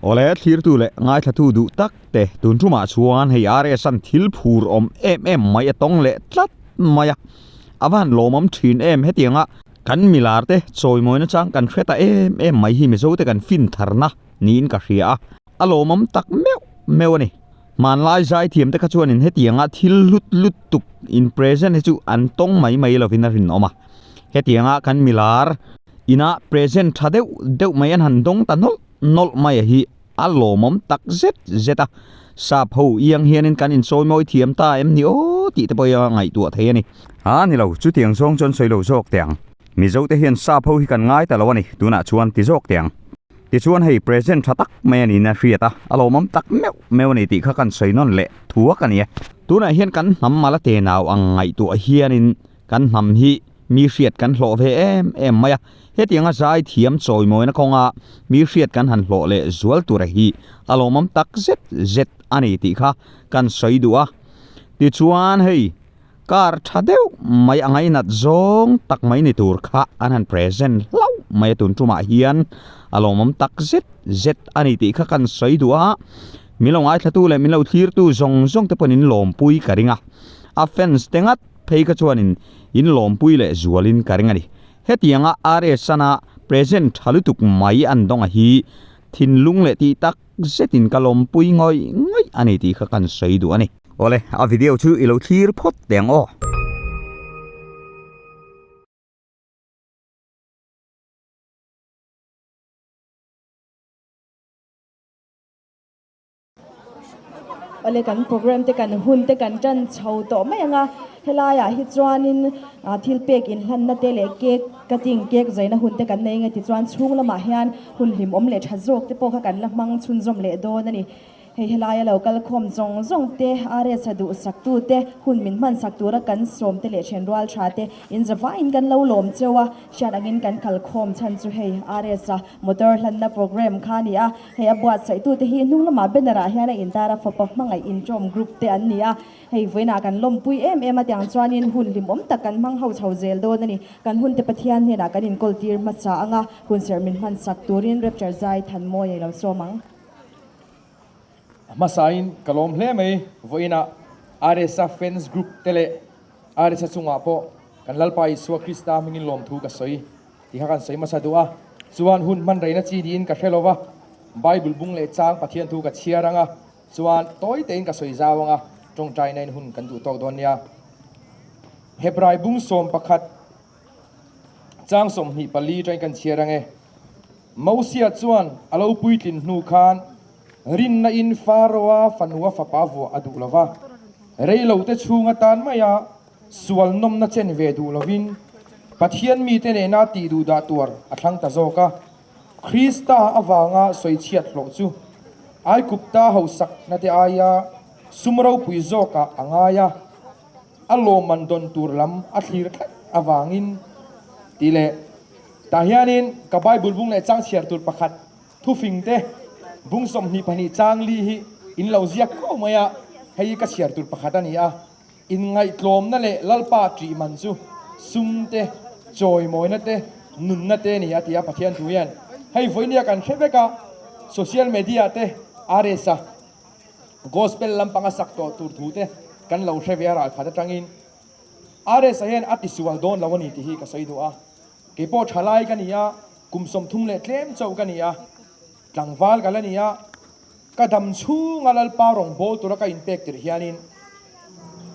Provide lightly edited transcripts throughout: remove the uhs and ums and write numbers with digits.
Awle, thlirtu leh ngaithlatu duh tak te tun tumah chuan hei RS-a'n thil phur awm em em mai a tawng leh tlat mai a, a va han lawmawm thin em hetianga kan milar te chawimawina chang kan hre ta em em mai hi Mizote kan fin tharna niin ka hria a, a lawmawm tak meuh meuh a ni. Hmanlai zaithiam te kha chuanin hetianga thil hlut lut tuk in present hi chu an tawng mai mai lovin a rinawm a, hetianga kan milar Inah present tha deuh deuh mai an han dawng ta nawlh nawlh mai a hi a lawmawm tak zet zet a, sap ho iang hianin kan insawi mawi thiam ta em ni aw tih te pawh hi a ngaihtuah thei a ni. A ni lo, chutiang zawng chuan sawi lo zawk teh ang. Mizote hian sap ho hi kan ngai ta lo a ni, tunah chuan ti zawk teh ang. Tichuan hei present tha tak mai a niin a hriat a, a lawmawm tak meuh meuh a ni tih kha kan sawi nawn leh thuak a ni e. Tunah hian kan hnam mala tenau ang ngaihtuah hianin Kan hnam hi mi hriat kan hlawh ve em em mai a, hetianga zai thiam chawimawina kawnga mi hriat kan han hlawh leh zual tura hi a lawmawm tak zet zet a ni tih kha kan sawi duh a. Tichuan hei car tha deuh mai a ngainat zawng tak mai ni tur kha an han present hlauh mai a tun tumah hian a lawmawm tak zet zet a ni tih kha kan sawi duh a. Min lo ngaithlatu leh min lo thlirtu zawng zawng te pawhin in lawmpui ka ring a, a fans te ngat Phei kha chuanin in lawmpui leh zualin ka ring a ni. Hetianga RS-ana present tha lutuk mai an dawnga hi thinlung leh tih tak zetin ka lawmpui ngawih ngawih a ni tih kha kan sawi duh a ni. Awle, a video chu i lo thlir phawt teh ang aw. Awle kan program te kan hun te kan tan chho tawh mai ang a, helaiah hi chuanin ah thil pek inhlanna te leh cake cutting cake zaina hun te kan nei ang e tichuan chhung lamah hian hun hlimawm leh tha zawk te pawh kha kan la hmang chhunzawm leh dawn a ni. Hei helaia lo kal khawm zawng zawng te, RS a duhsak tu te, hun min hmansak tura kan sawm te leh then rual tha te in zavaiin kan lo lawm cheu a, hriat angin kan kal khawm chhan chu hei RS a motor hlanna program kha a ni a, hei a buatsaih tu te hi hnung lamah banner ah hian a intar a fapa hmangaih intawm group te an ni a, hei vawiinah kan lawmpui em em a tiang chuanin hun hlimawm tak kan hmang ho chho zel dawn a ni, kan hun te Pathian hnenah kan inkawl tir hmasa anga hun serh min hmansak turin Rapture zai thanmawi a ilo sawm ang. A hmasain ka lawm hle mai, vawiinah RSA fans group te leh RSA chungah pawh kan Lalpa Isua Krista hmingin lawmthu ka sawi tih kha kan sawi hmasa duh a, chuan hun hman reina chi niin ka hre lo va, Bible bung leh chang Pathian thu ka chhiar ang a, chuan tawi tein ka sawi zau ang a, tawngtaina in hun kan duh tawk dawn nia. Hebrai bung 11 chang 24 tangin kan chhiar ang e. Mosia chuan a lo puitlin hnu khan rinna in Pharaoh-a fanua fapa vuah a duh lo va, rei lo te chhung atan maia sual nawmna chen ve duh lovin Pathian mite nena tih duh dah tuar a thlang ta zawk a. Krista avanga sawichhiat hlawh chu Aigupta hausakna te aia sum ropui zawkah a ngai a. A lawmman dawn tur lam a thlir tlat avangin tih leh tah hianin ka Bible bung leh chang chhiar tur pakhat thufing te bung 22 chang li hi in lo ziak ko mai a, hei hi ka chhiar tur pakhat a ni a, inngaihtlawmna leh Lalpa ṭih man chu sum te, chawimawina te, nunna te a ni a ti a Pathian thu hian hei vawinia kan hre vek a, social media te RS a. Gospel lampanga sak tawh tur thu te kan lo hre ve a ral khat atangin RS a hian a tisual dawn lo a ni tih hi ka sawi duh a. Keipawh thalai ka ni a, kum 30 leh tlem chauh ka ni a, tlangval ka la ni a, ka dam chhunga Lalpa rawngbâwl tura ka inpek tirh hianin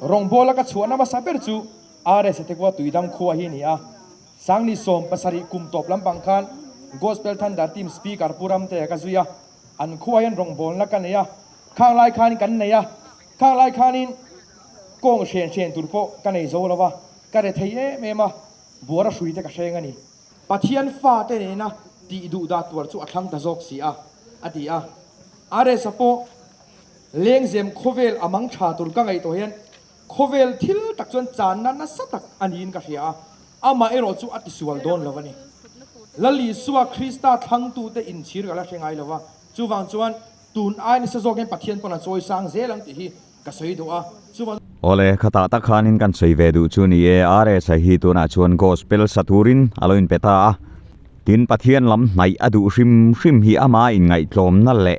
rawngbâwla ka chhuahna hmasa ber chu RS a te kua Tuidam khua hi a ni a. Sangni 17 kum tawp lampang khan Gospel Thunder Team Speaker Pu Ramtea ka zui a. An khua hian rawngbawlna ka nei a, khang lai khanin kan nei a, khang lai khanin kawng hren hren tur pawh ka nei zo lo va, ka re thei em em a, buara hrui te ka hreng a ni. Pathian fate nena tih duh dah tuar chu a thlang ta zawk si a, a ti a. RS-a pawh lengzem khawvel a mang tha tur ka ngaihtuah hian khawvel thil tak chuan channa nasa tak a niin ka hria a, Amah erawh chu a tisual dawn lo a ni. Lal Isua Krista thlangtute inchhir ka la hre ngai lo va, chuvang chuan tun ai nasa zawk hian Pathian pawn a chawi sang zel ang tih hi ka sawi duh a, chuvang. Awle, khatah tak khanin kan sawi ve duh chu ni e, RS-a hi tunah chuan Gospel sa turin a lo inpe ta a. Tin, Pathian lam hnaih a duh hrim hrim hi ama inngaihtlawmna leh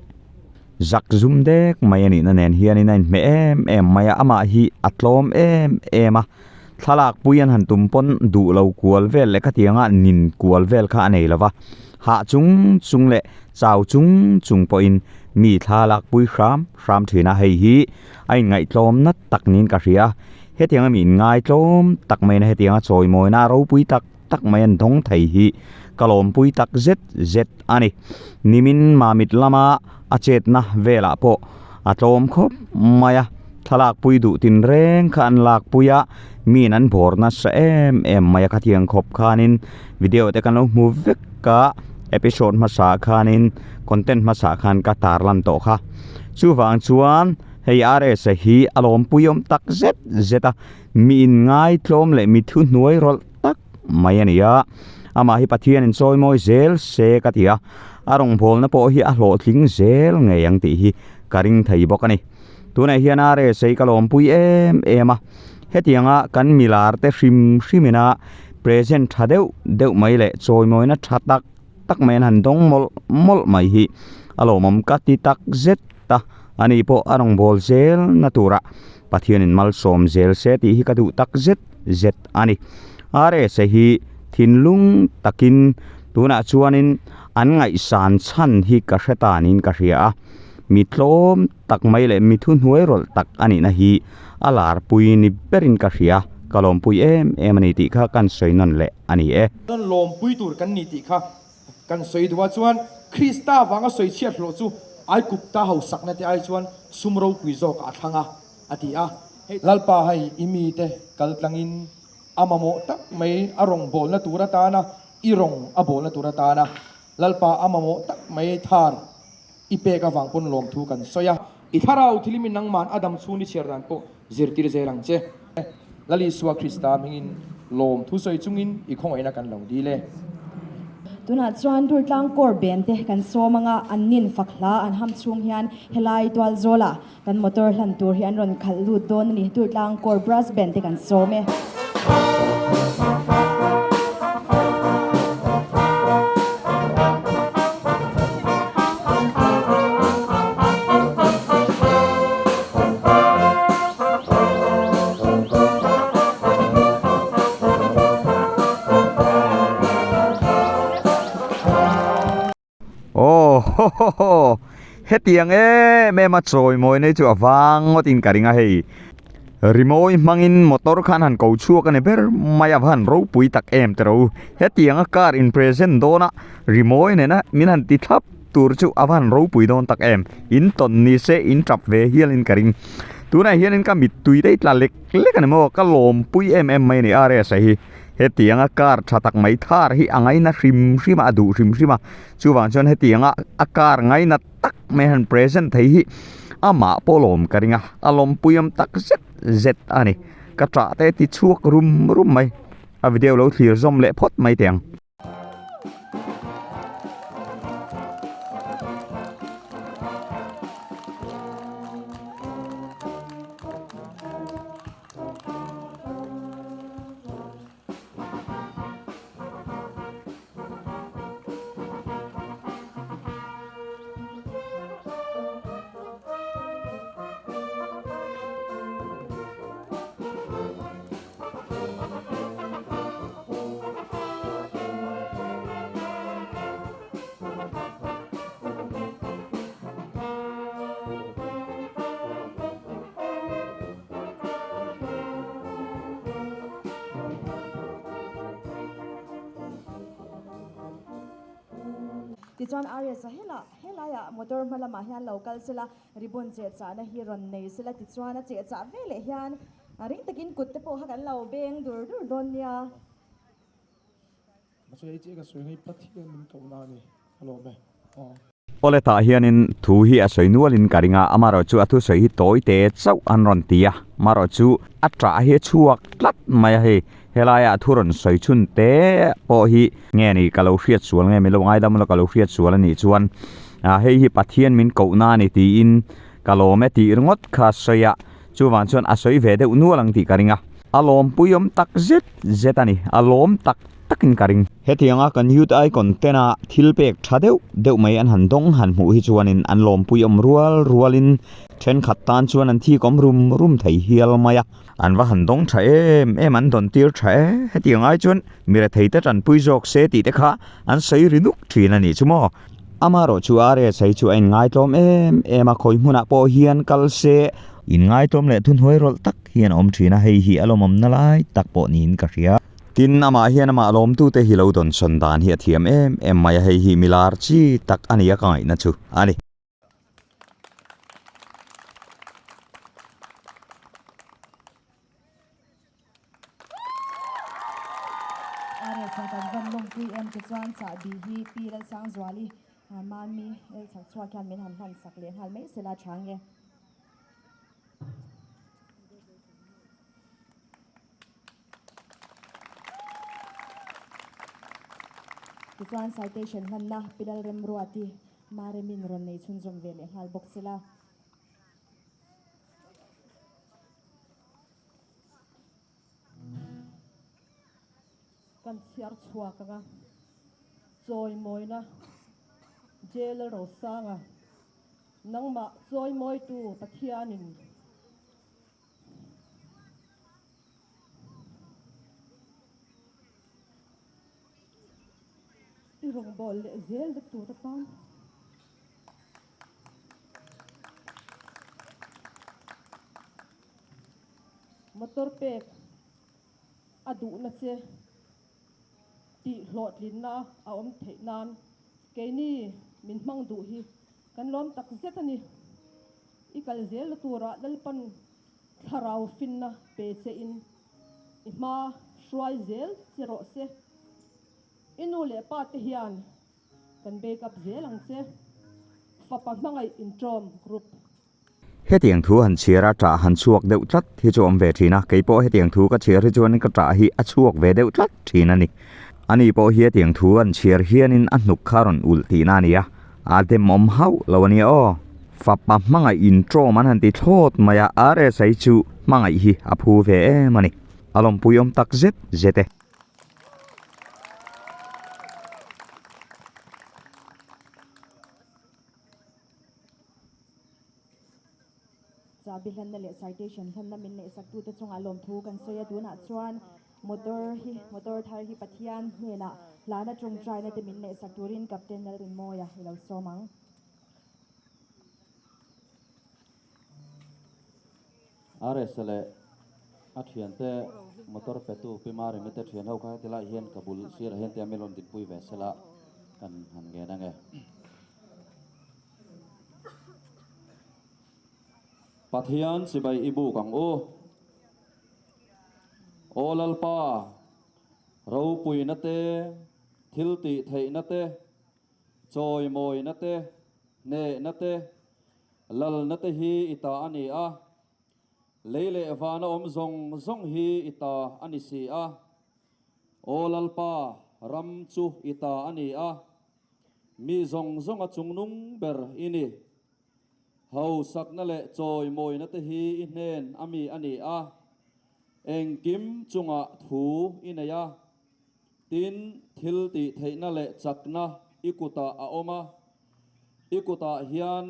zak zum dek mai a nihna nen hianin a inhmeh em em mai a, amah hi a tlawm em em a, thlalak pui an han tum pawn duh lo kual vel leh khatianga nin kual vel kha a nei lo va, hah chung chung leh chau chung chung pawhin mi thlalak pui hram hram thin a, hei hi a inngaihtlawmna tak niin ka hria a, hetianga mi inngaihtlawm tak maiin hetianga chawimawina ropui tak tak mai an dawng thei hi ka lawmpui tak zet zet a ni. Nimin Mamit lama a chetna velah pawh a tlawm khawp mai a, thlalakpui duh tinreng kha an lakpui a, miin an bawr nasa em em mai a, khatiang khawp khanin video te kan lo hmu vek a, episode hmasa khanin content hmasa khan ka tarlan tawh kha. Chuvang chuan hei RS-a hi a lawmpui awm tak zet zet a, mi inngai tlawm leh mi thuhnuai rawlh tak mai a ni a, amah hi Pathianin chawi mawi zel se ka ti a, a rawngbawlna pawh hi a hlawhtling zel ngei ang tih hi ka ring thei bawk a ni. Tunah hian RSA ka lawmpui em em a, hetianga kan milar te hrim hrimina present tha deuh deuh mai leh chawimawina tha tak tak mai an han dawng mawlh mawlh mai hi a lawmawm ka ti tak zet a, ani pawh a rawngbâwl zel na turah Pathianin malsawm zel se tih hi ka duh tak zet zet a ni. RSA hi thinlung takin tunah chuanin an ngaihsan chhan hi ka hre tanin ka hria a, mi tlawm tak mai leh mi thuhnuai rawlh tak a nihna hi a larpui ni berin ka hria, ka lawmpui em em a ni tih kha kan sawi nawn leh a ni e. Chuan lawmpui tur kan ni tih kha kan sawi duh a, chuan Krista vanga sawi chhiat hlawh chu Aikupta hausakna te ai chuan sum ropui zawkah a thlang a, a ti a. Hei Lalpa hei i mite kal tlangin a mamawh tak mai a rawng bawlna tur atana i rawng a bawlna tur atana Lalpa a mamawh tak mai thar i pek avang pawn lawmthu kan sawi a. I thlarau thil mi nangman a dam chhung i chhiar dan pawh zirtir zel ang che. Lal Isua Krista hmingin lawmthu sawi chungin i khawngaihna kan lo dil e. Tunah chuan Durtlang Corps Band te kan sawm anga an nin fak hla an ham chhung hian helai tual zawlah kan motor hlan tur hi an rawn khalh lut dawn a ni. Durtlang Corps Brass Band te kan sawm e. Aw ho ho ho hetiang em em a chawi mawi nei chu a vang ngawt in ka ring a hei rimawi hmangin motor khan han ko chhuak a ni ber mai a va han ropui tak em te ro hetiang a car in present dawn a rimawi nena min han ti thlap tur chu a va han ropui dawn tak em in tawn ni se in tap ve hial in ka ring tunah hianin ka mittui daih tla lek lek a ni maw ka lawmpui em em mai a ni RS a hi hetianga car tha tak mai thar hi a ngaina hrim hrim a a duh hrim hrim a chuvang chuan hetianga a car ngaina tak mai han present thei hi amah pawh lawm ka ring a a lawmpui awm tak zet zet a ni ka tah te ti chhuak rum rum mai a video lo thlir zawm leh phawt mai teh ang. Tichuan Arias-a helah helaiah motor hma lamah hian lo kal sela ribbon chehchahna hi rawn nei sela tichuan a chehchah veleh hian A ring takin kut te pawh kha kan lo beng dur dur dawn nia. Mahse hei chiah ka sawi hi Pathian min kohna a ni a lawm e. Aw. Awle tah hianin thu hi a sawi nualin ka ring a, amaherawh chu a thusawi hi tawi te chauh an rawn ti a, amaherawh chu a ṭah hi a chhuak tlat mai a hei, helaiah thu rawn sawi chhun te pawh hi nge ni ka lo hriat sual nge min lo ngaidam ula ka lo hriat sual a nih chuan hei hi Pathian min kohna a ni tiin ka lawm e tih ringawt kha sawi a. Chuvang chuan a sawi ve deuh nual ang tih ka ring a. A lawmpuiawm tak zet zet a ni. A lawm tak takin ka ring. Hetianga kan Youth Icon tena thil pek tha deuh deuh mai an han dawng han hmuh hi chuanin an lawmpui awm rual rualin thenkhat tan chuan an thik awm rum rum thei hial mai a. An va han dawng tha em em an dawn tir tha e. Hetiang ai chuan mi rethei te tanpui zawk se tih te kha an sawi ri nuk thin a nih chu maw. Amaherawh chu RSA chu a inngaitlawm em em a, khawi hmunah pawh hian kal se. Inngaitlawm leh thunhuai rawlh tak hian a awm thin a, hei hi a lawmawmna lai tak pawh niin ka hria. Tin, amah hian amah lawmtute hi lo dawnsawn dan hi a thiam em em mai a, hei hi milar chi tak a nia ka ngaihna chu a ni. RS-a kan van lawmpui em te chuan chahbi hi Pi Lalsangzuali Mami el chhak chhuak hian min han hman sak leh nghal mai sela tha nge. Tichuan citation hmanna Pi Lalremruati Maremin rawn nei chhunzawm ve leh nghal bawk sela. Kan chhiar chhuak anga chawimawina Jail Rosanga nangmah chawimawitu Pathianin I rawngbâwl leh zêl vek tûr atan. Motor pêk a duhna che tih hlawhtlinna a awm theih nân keini min hmang duh hi kan lâwm tak zet a ni. I kal zêlna tûrah Lalpan thlarau finna pe chein I hma hruai zel che rawh se. I nu leh pa te hian kan back up zel ang che. Fapa hmangaih intawm group. Hetiang thu han chhiar a ṭah han chhuak deuh tlat hi chu awm ve ṭhin a, kei pawh hetiang thu ka chhiar hi chuan ka ṭah hi a chhuak ve deuh tlat ṭhin a ni. Ani pawh hi hetiang thu an chhiar hianin a hnuk kha rawn ulh tihna a ni a, a demawm hauh lo a nia aw. Fapa hmangaih intawm an han ti thlawt mai a, RSA chu hmangaih hi a phu ve em a ni. A lawmpui awm tak zet zet e. Chahbi hlanna leh citation hlanna min neihsaktute chungah lawmthu kan sawi a, tunah chuan motor hi motor thar hi Pathian hnenah hlana tawngtaina te min neihsak turin Captain Lalrinmawia i lo sawm ang. RS leh a thiante motor petu Pi Maremi te thian ho kha heti lai hian ka bul sirah hian tia min rawn dinpui ve sela kan han ngen ange. Pathian chibai i buk ang u. Aw Lalpa, ropuina te, thil tih theihna te, Chawimawina te, hnehna te, lalna te hi i ta a ni a, lei leh vana awm zawng zawng hi i ta a ni si a. Aw Lalpa, ram chu i ta a ni a, mi zawng zawnga chungnung ber i ni. Hausakna leh chawimawina te hi i hnen a mi a ni a, engkim chungah thu i nei a. Tin, thil tih theihna leh chakna i kutah a awm a, i kutah hian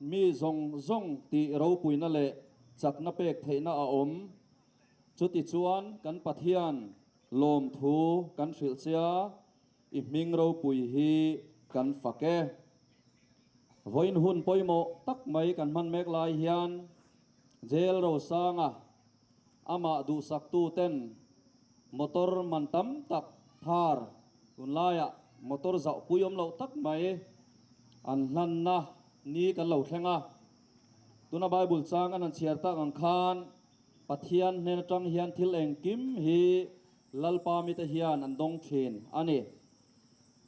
mi zawng zawng tih ropuina leh chakna pek theihna a awm. Chutichuan kan Pathian lawmthu kan hrilh che a, i hming ropui hi kan fak e. Vawiin hun pawimawh tak mai kan hman mek lai hian Jail Rosanga Amah duhsaktuten motor man tam tak thar tunlaiah motor zauhpui awm loh tak mai an hlanna ni kan lo thleng a. Tuna Bible chang an han chhiar tak ang khan Pathian hnen atang hian thil engkim hi Lalpa mite hian an dawng thin a ni.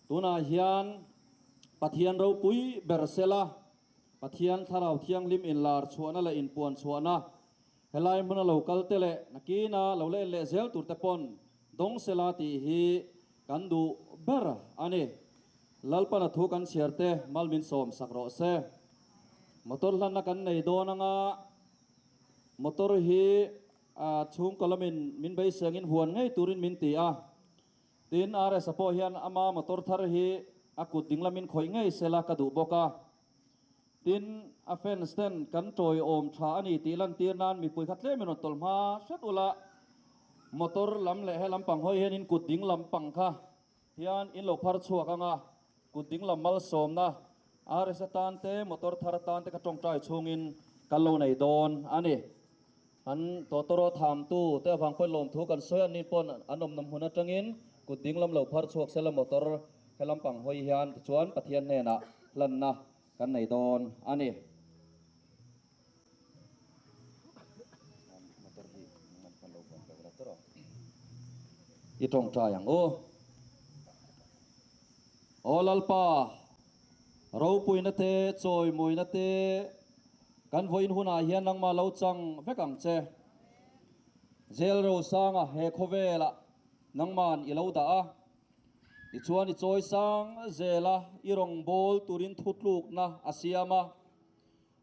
Tunah hian Pathian ropui ber sela Pathian Thlarau Thianghlim inlar chhuahna leh inpuan chhuahna Helai hmuna lo kal te leh nakina lo la en leh zel tur te pawn dawng sela tih hi kan duh ber a ni. Lalpana thu kan chhiar te mal min sawm sak rawh se. Motor hlanna kan nei dawn anga motor hi chhungkaw lamin min beisengin huan ngei turin min ti a. Tin, RS-a pawh hian ama motor thar hi a kut dinglamin khawih ngei sela ka duh bawk a. Tin, a fans ten kan tawiawm tha a ni tih lantir nan mipui kha tlemin rawn tawlh hma hret ula, motor lam leh he lampang hawi hian in kut dinglam pang kha hian in lo phar chhuak ang a, kut dinglam malsawmna RS atan te motor thar atan te ka tawngtai chhungin kan lo nei dawn a ni. An tawtawraw thamtu te avang pawhin lawmthu kan sawi a, ni pawn an awmna hmun atangin kut dinglam lo phar chhuak sela motor he lampang hawi hian tichuan Pathian hnenah hlanna kan nei dawn a ni. I tawngtai ang u. Aw Lalpa, ropuina te, chawimawina te, Kan vawiin hunah hian nangmah lo chang vek ang che. Jail Rosanga he khawvelah nangman i lo dah a, tichuan i chawi sang zel a, i rawngbâwl turin thutlukna a siam a.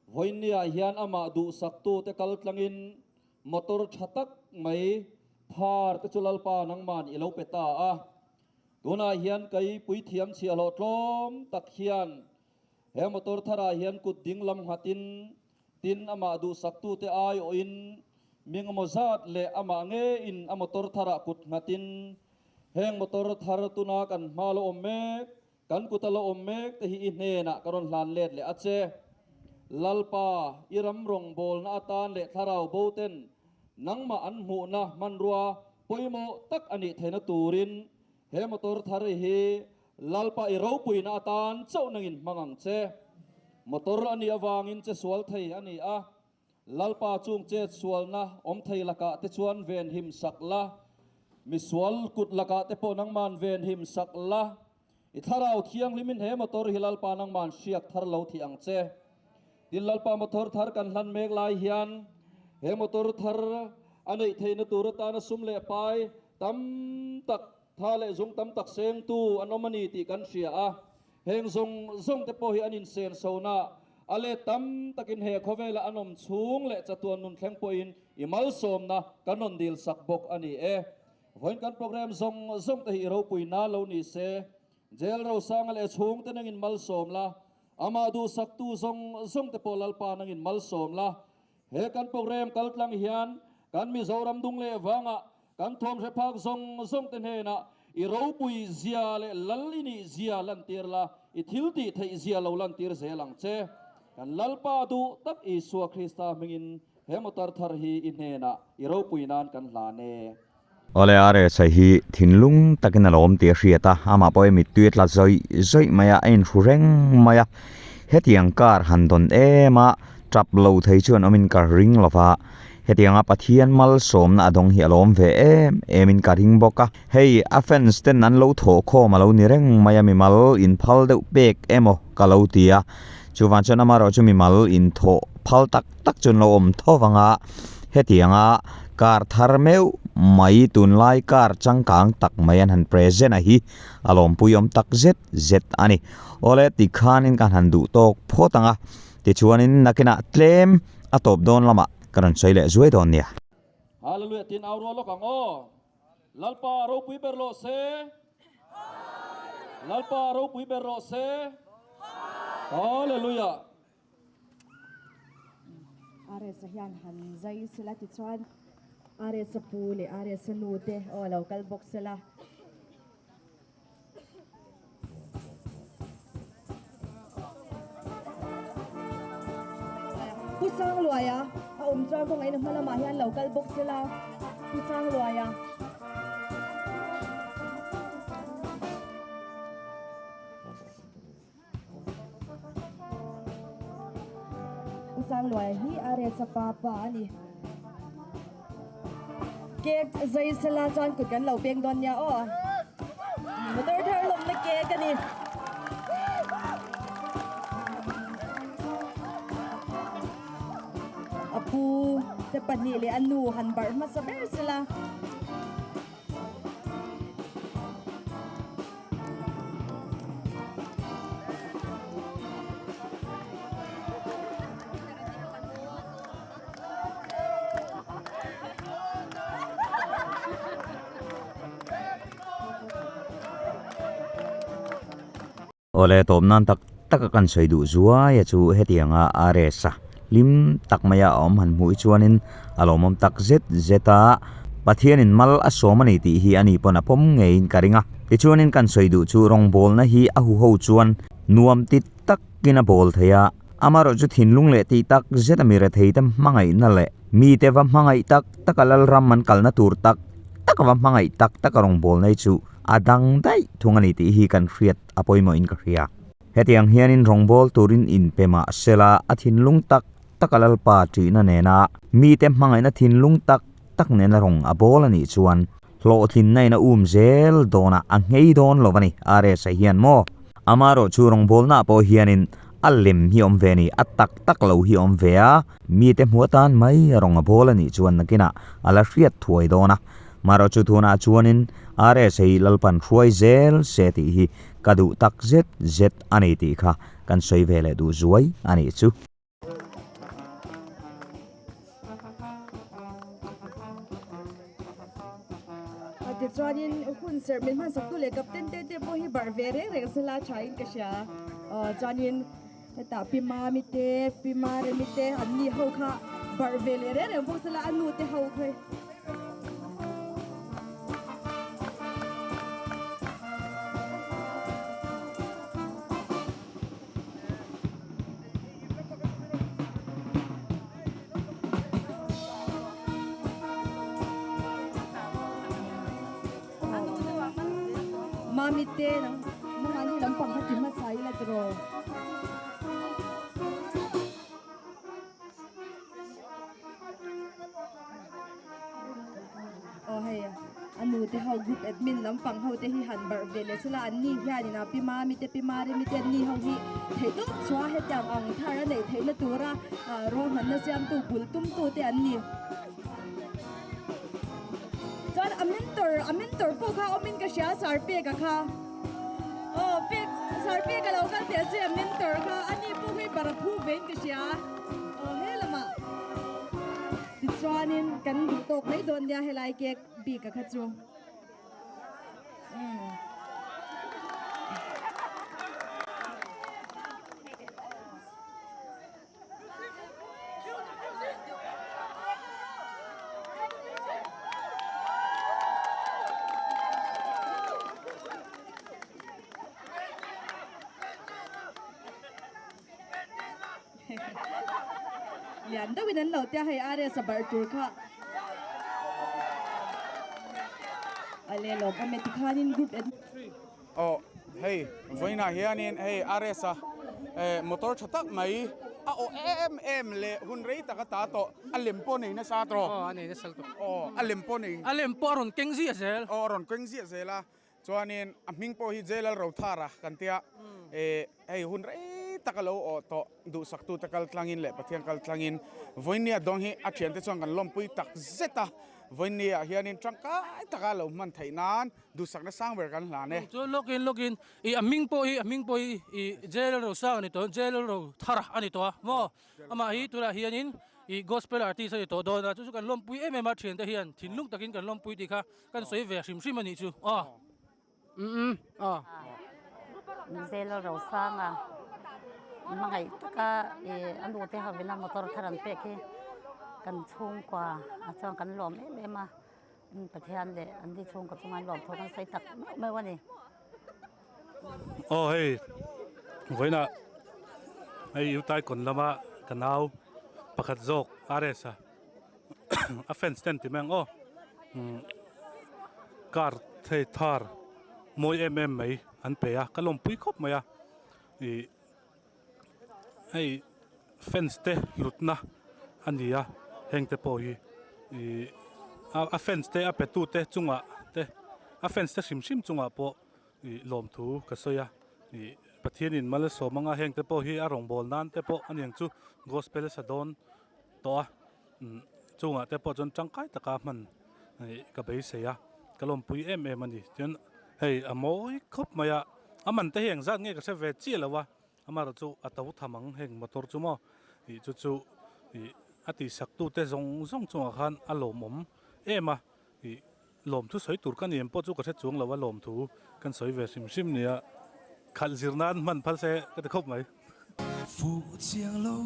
Vawiin niah hian amah duhsaktute kal tlangin motor tha tak mai thar te chu Lalpa nangman i lo pe ta a. Tunah hian kei puithiam chhiahhlawh tlawm tak hian He motor tharah hian kut ding lam nghatin tin amah duhsaktute aiawhin mi engemaw zat leh amah ngeiin a motor tharah kut nghatin heng motor thar tuna kan hma la awm mek, kan kuta la awm mek te hi i hnenah ka rawn hlan let leh a che. Lalpa, i ram rawngbawlna atan leh thlarau bo ten nangmah an hmuhna hmanrua pawimawh tak a nih theihna turin he motor thar hi Lalpa i ropuina atan chauh nangin hmang ang che. Motor a nih avangin che sual thei a ni a, Lalpa chung chet sualna awm thei lakah te chuan ven him sak la, misual kut lakah te pawh nangman ven him sak la, i thlarau thianghlimin he motor hi Lalpa nangman hriak thar lo thih ang che. Tin Lalpa motor thar kan hlan mek lai hian he motor thar a neih theihna tur atana sum leh pai tam tak Tha leh zung tam tak sengtu an awm a ni tih kan hria a, heng zawng zawng te pawh hi an insenso-na a let tam takin he khawvela an awm chhung leh chatuan nun thleng pawhin i malsawmna kan rawn dil sak bawk a ni e. Vawiin kan program zawng zawng te hi i ropui na lo ni se, Jail Rosanga leh chhungte nangin malsawm la, amah duhsaktu zawng zawng te pawh Lalpa nangin malsawm la, He kan program kaltlang hian kan Mizoram dung leh vangah kan thawmhre phak zawng zawng te hnenah i ropui zia leh lal i nih zia lantir la, i thil tih theih zia lo lantir zel ang che. Kan Lalpa duh tak Isua Krista hmingin he motor thar hi i hnenah i ropui nan kan hlan e. Awle RSA hi thinlung takin a lawm tih a hriat a, amah pawh hi mittui a tla zawih zawih mai a, a inhru reng mai a. Hetiang car han dawn em a, tap lo thei chuan awmin ka ring lo va, hetianga Pathian malsawmna a dawng hi a lawm ve em em in ka ring bawk a. Hei a fans ten an lo thawh khawm a lo ni reng mai a, mimal inphal deuh pek emaw ka lo ti a, chuvang chuan amaherawhchu mimal inthawh phal tak tak chu an lo awm tho vang a, hetianga car thar meuh mai tunlai car changkang tak mai an han present a hi a lawmpui awm tak zet zet a ni. Awle tikhanin ka han duh tawk phawt ang a, tichuanin nakinah tlem a tawp dawn lamah ka rawn sawi leh zuai dawn nia. Hallelujah tin au rual lawk ang aw. Lalpa ropui ber rawh se. Lalpa ropui ber rawh se. Hallelujah. RS a hian han zai sela tichuan RS a pu leh RS a nu te aw a lo kal bawk sela. Pu Sangluaia a awm chuan kawngaiin a hma lamah hian lo kal bawk sela Pu Sangluaia. U Sangluaia hi a resa pa pa a ni. Cake zai sela chuan kut kan lo peng dawn nia aw. Motor thar lawmna cake a ni. A pu te pahnih leh a nu han barh hmasa ber sela. Awle tawp nan tak tak a kan sawi duh zuai a chu hetianga RS a hlim tak mai a awm han hmuh hi chuanin a lawmawm tak zet zet a, Pathianin mal a sawm a ni tih hi ani pawn a pawm ngeiin ka ring a. Tichuanin kan sawi duh chu rawngbawlna hi a huho chuan nuam ti takin a bawl thei a, amaherawh chu thinlung leh tih tak zet a mi retheite hmangaihna leh mite va hmangaih tak taka Lalram an kalna tur tak taka va hmangaih tak taka rawngbawlna hi chu a dang daih thung a ni tih hi kan hriat a pawimawhin ka hria. Hetiang hianin rawngbâwl turin inpe mah sela a thinlung tak taka Lalpa ṭihna nena mite hmangaihna thinlung tak tak nena rawng a bâwl a nih chuan hlawhtlinna in a um zel dawnah a nghei dawn lo a ni, RS-a hian maw? Amaherawh chu rawngbâwlnaah pawh hianin a lem hi awm ve a ni, a tak tak lo hi awm ve a, mite hmu atan mai a rawng a bâwl a nih chuan nakinah a la hriat thuai dawn a, maherawh chu tunah chuanin RS-a hi Lalpan hruai zel se tih hi ka duh tak zet zet a ni tih kha kan sawi ve leh duh zuai a nih chu. Tichuanin hun serh min hmansak tu leh captain te te pawh hi barh ve reng reng sela thain ka hria. Chuanin hetah Pi Mami te, Pi Maremi te an ni ho kha barh ve leh reng reng bawk sela a nu te ho kha. Mami te nang nang ani lampang kha ti hmasa ila tiraw. Aw hei a nu te ho group admin lampang ho te hi han barh ve leh sela an ni hianin a pi mami te pi marimi te an ni ho hi theih tawp chhuah hetiang ang thar a neih theihna tura ruahmanna siamtu bul tumtu te an ni. Chuan a mentor a mentor pawh kha awmin ka hria Sarpeka kha. Aw pek Sarpeka lo kal teh se a mentor kha ani pawh hi bara phu vein ka hria. Aw he lamah tichuanin kan duh tawk mai dawn nia helai cake bik a kha chu. Umm. Lian deuhin an lo tia hei RS a barh tur kha a leh lawm awm e tikhanin group Aw hei vawiinah hianin hei RS a motor tha tak mai a awh em em leh hun rei tak a ta tawh a lem pawh nei nasa tawh. Aw a nei nasa tawh. Aw a lem pawh nei. A lem pawh a rawn keng ziah zel. Aw a rawn keng ziah zel a chuanin a hming pawh hi J Lalrothara kan tia hei hun rei tak a lo awh tawh duhsaktute kal tlangin leh Pathian kal tlangin vawiinnia dawng hi a thiante chuan kan lawmpui tak zet a vawiinniah hianin tangkai taka lo hman theih nan Duhsakna sang ber kan hlan e. Chuan lawkin lawkin i a hming pawh hi a hming pawh hi i Jail Rosang a ni tawh Jail Rothara a ni tawh a maw amah hi tunah hianin i gospel artist a ni tawh dawn a chu chu kan lawmpui em em a thiante hian thinlung takin kan lawmpui tih kha kan sawi ve hrim hrim a nih chu aw. Umm aw. Jail Rosanga hmangaih taka i a nu te hovin a motor thar an pek hi kan chhungkua ah chuan kan lawm em em a. Pathian leh an ni chhungkaw chunga an lawm thu kan sawi tak meuh meuh a ni. Aw hei vawiinah hei Utaikon lama ka nau pakhat zawk RS a a fans ten ti mai ang aw car hei thar mawi em em mai an pe a ka lawmpui khawp mai a ih. Hei fans te hlutna a ni a heng te pawh hi ihh a fans te a pe tu te chungah te a fans te hrim hrim chungah pawh ih lawmthu ka sawi a ih Pathianin mal a sawm anga heng te pawh hi a rawngbâwl nan te pawh a niang chu gospel a sa dawn tawh a umm chungah te pawh chuan tangkai taka hman ih ka beisei a ka lawmpui em em a ni chuan hei a mawi khawp mai a a man te hi engzat nge ka hre ve chiah lo a. Amaherawh chu a to tham ang heng motor chu maw ih chu chu ih a tihsak tute zawng zawng chungah khan a lawmawm em a ih lawmthu sawi tur ka ni em pawh chu ka hre chuang lo a lawmthu kan sawi ve hrim hrim nia. Khalh zir nan hman phal se ka ti khawp mai. Fuh chiang lo.